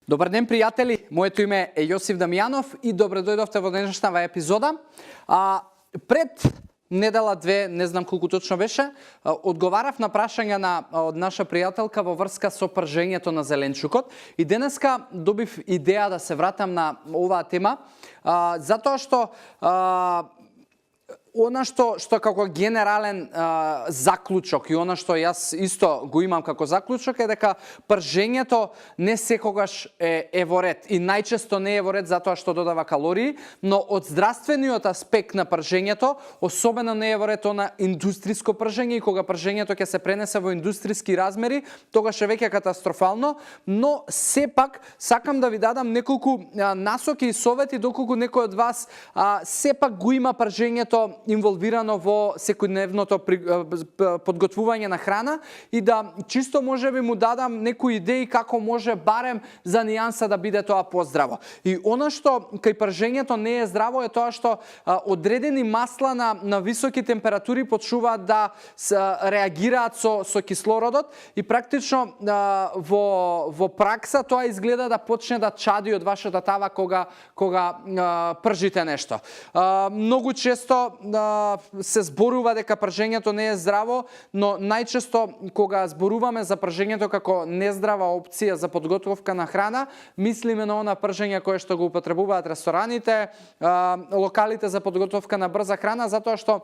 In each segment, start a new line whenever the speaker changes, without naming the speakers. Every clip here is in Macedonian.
Добар ден, пријатели! Моето име е Јосиф Дамјанов и добре дојдовте во денешната епизода. Пред недела-две, не знам колку точно беше, одговарав на прашање од наша пријателка во врска со пржењето на зеленчукот. И денеска добив идеја да се вратам на оваа тема, затоа што она што како генерален заклучок и она што јас исто го имам како заклучок е дека пржењето не секогаш е во ред и најчесто не е во ред затоа што додава калории, но од здравствениот аспект на пржењето особено не е во ред она индустриско пржење и кога пржењето ќе се пренесе во индустриски размери, тогаш е веќе катастрофално, но сепак сакам да ви дадам неколку насоки и совети доколку некој од вас сепак го има пржењето инволвирано во секојдневното подготвување на храна и да чисто можеби му дадам некои идеи како може барем за нијанса да биде тоа поздраво. И она што кај пржењето не е здраво е тоа што одредени масла на високи температури почнуваат да реагираат со кислородот и практично во пракса тоа изгледа да почне да чади од вашата тава кога пржите нешто. Многу често се зборува дека пржењето не е здраво, но најчесто кога зборуваме за пржењето како нездрава опција за подготовка на храна, мислиме на она пржење кое што го употребуваат рестораните, локалите за подготовка на брза храна, затоа што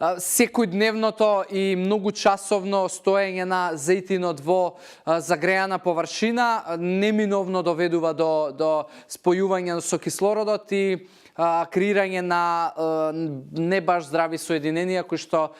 секојдневното и многу часовно стоење на зејтинот во загреана површина неминовно доведува до спојување со кислородот и креирање на не баш здрави соединенија кои што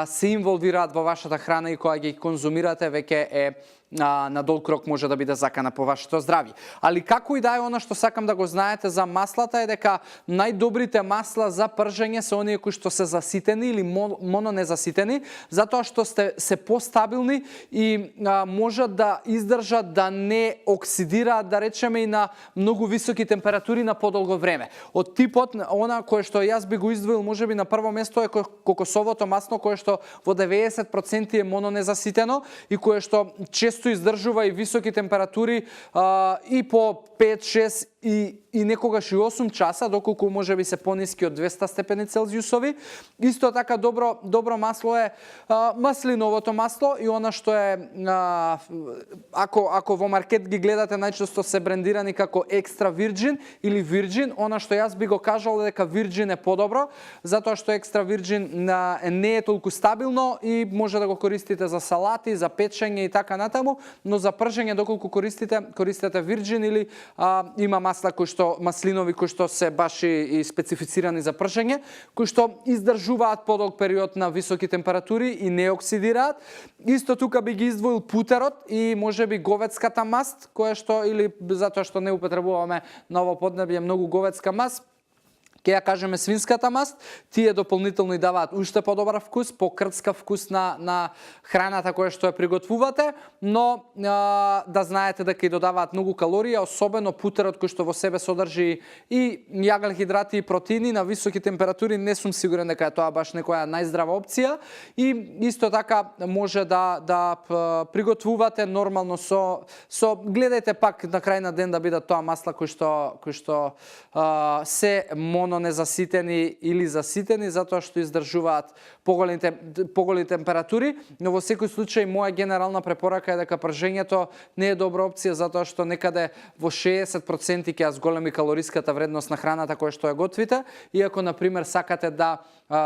се инволвираат во вашата храна и кога ги конзумирате веќе е на долг рок може да биде закана по вашето здравје. Али како и да е, она што сакам да го знаете за маслата е дека најдобрите масла за пржење се оние кои што се заситени или мононезаситени, затоа што се постабилни и можат да издржат да не оксидираат, да речеме, и на многу високи температури на подолго време. Од типот, она кое што јас би го издвоил можеби на прво место е кокосовото масло, кое што во 90% е мононезаситено и кое што често издржува и високи температури и по 5, 6 и некогаш и 8 часа, доколку може би се пониски од 200 степени Целзиусови. Исто така добро масло е маслиновото масло и она што е ако во маркет ги гледате најчесто се брендирани како екстра вирџин или вирџин, она што јас би го кажал дека вирџин е подобро, затоа што екстра вирџин не е толку стабилно и може да го користите за салати, за печење и така натаму, но за пржење доколку користите вирџин или има масла маслинови кои што се баш и специфицирани за пржење, кои што издржуваат подолг период на високи температури и не оксидираат. Исто тука би ги издвоил путерот и можеби говедската маст, која што или затоа што не употребуваме на ово поднебје многу говедска маст, ќе ја кажеме свинската маст, тие дополнително и даваат уште подобар вкус, покртска вкус на храната која што ја приготвувате, но да знаете дека и додаваат многу калории, особено путерот кој што во себе содржи и јаглхидрати и протеини на високи температури, не сум сигурен дека е тоа баш некоја најздрава опција и исто така може да приготвувате нормално со гледајте пак на крај на ден да бидат тоа масла кои што се мононезаситени или заситени затоа што издржуваат поголеми температури, но во секој случај моја генерална препорака е дека пржењето не е добра опција затоа што некаде во 60% ќе ја зголеми калориската вредност на храната која што ја готвите, и ако на пример сакате да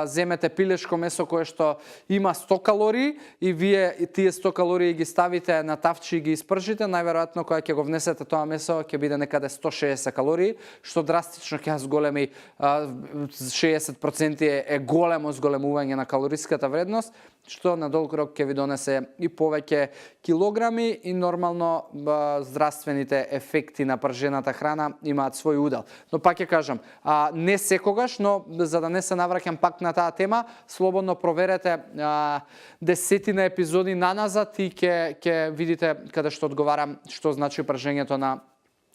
земете пилешко месо кое што има 100 калории и вие тие 100 калории ги ставите на тавче и ги испржите, најверојатно кога ќе го внесете тоа месо ќе биде некаде 160 калории, што драстично ќе ја зголеми 60% е големо зголемување на калориската вредност, што на долг рок ќе ви донесе и повеќе килограми и нормално здравствените ефекти на пржената храна имаат свој удел. Но пак ќе кажам, не секогаш, но за да не се навраќам пак на таа тема, слободно проверете десетина епизоди наназад и ќе видите каде што одговарам што значи пржењето на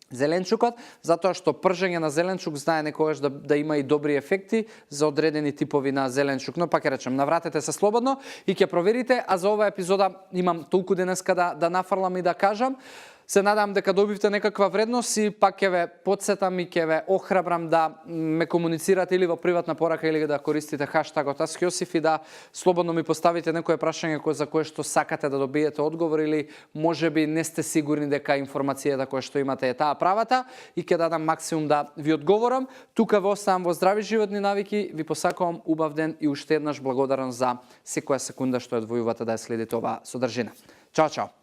зеленчукот, затоа што пржење на зеленчук знае некогаш да има и добри ефекти за одредени типови на зеленчук. Но пак ќе речем, навратете се слободно и ќе проверите, а за оваа епизода имам толку денеска да нафрлам и да кажам. Се надам дека добивте некаква вредност и пак ќе ве потсетам и ќе ве охрабрам да ме комуницирате или во приватна порака или да користите хаштагот #AskJosif и да слободно ми поставите некое прашање за кое што сакате да добиете одговор или можеби не сте сигурни дека информацијата која што имате е таа правата и ќе дадам максимум да ви одговорам. Тука ве оставам во здрави животни навики, ви посакувам убав ден и уште еднаш благодарам за секоја секунда што ја одвојувате да ја следите оваа содржина. Чао, чао!